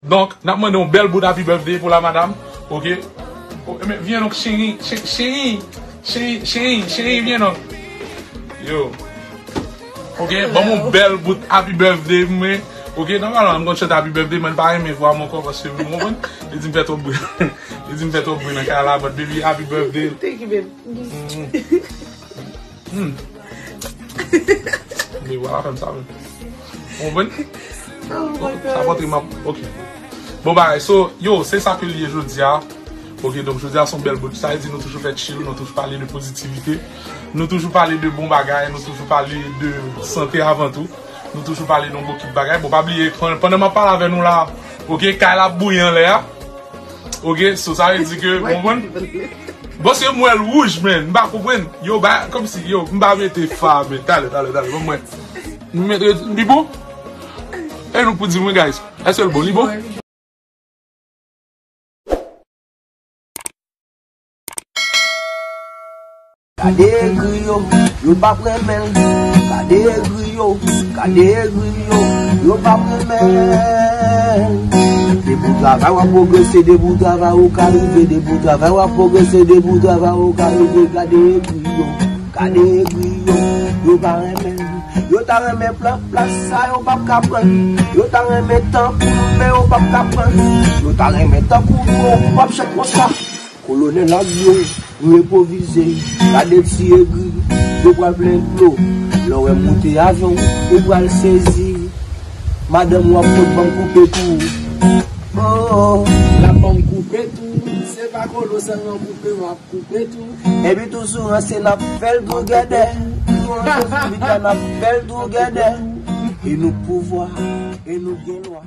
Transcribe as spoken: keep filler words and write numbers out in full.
Donk, n ap mande yon bèl bout happy birthday pou la madam. Oke? O, men, vyen donk, cheri, che-, cheri, cheri, cheri, cheri, vyen donk. Yo. Oke, ban m yon bèl bout happy birthday pou mwen. Oke, nòmalman, m konn chante happy birthday, men m pa renmen vwa m ankò paske, w konprann? Li di m fè twòp bri. Li di m fè twòp bri nan kay la, but baby, happy birthday. Thank you, babe. Mm. Hmm. Men vwala fè m sa menm. Ou konprann? Oh my God. Sa pote m ap, ok. Bon bagay, so, yo, se sa ke l ye jodi a. Ok, donk jodi a se yon bèl bout. Sa vle di nou toujou fè chill, nou toujou pale de pozitivite. Nou toujou pale de bon bagay, nou toujou pale de sante avan tou. Nou toujou pale de yon bokit bagay. Bon, pa bliye, pandan, pandan m ap pale avè nou la, ok, kay la ap bouyi anlè a. Ok, so sa vle di ke, ou konprann? Bon, se m wè l wouj, man. M pa konprann. Yo, ba, kòmsi, yo, m pa mete fa, man. Talè, talè, talè, ban mwen. M mete, li bon? E nou pou di mwen, guys. Èske l bon? Li bon? Gade egri yo, yo p ap renmen l. Gade egri yo, gade egri yo, yo p ap renmen l. Depi w travay, w ap pwogrese, depi w travay, ou ka rive, depi w travay, w ap pwogrese, depi w travay, ou ka rive. Gade egri yo, gade egri yo, yo pa renmen l. Yo ta renmen pran plas sa, yo p ap ka pran l. Yo ta renmen tankou nou, men yo p ap ka pran l. Yo ta renmen tankou nou, yo p ap chèt konsa. Kolonèl ak blo, nou enpwovize. Gade ti egri, yo pral plen dlo. Lè w wè m moute avyon, ou pral sezi. Madanm w ap fout ban m koupe tou. Oh, oh. L ap ban m koupe tou. Se pa kolo sèlman koupe, m ap koupe tou. Epi toujou ranse, n ap fè l tougèdè. Toujou ranse, n ap fè l tougèdè. E nou pouvwa, e nou gen lwa.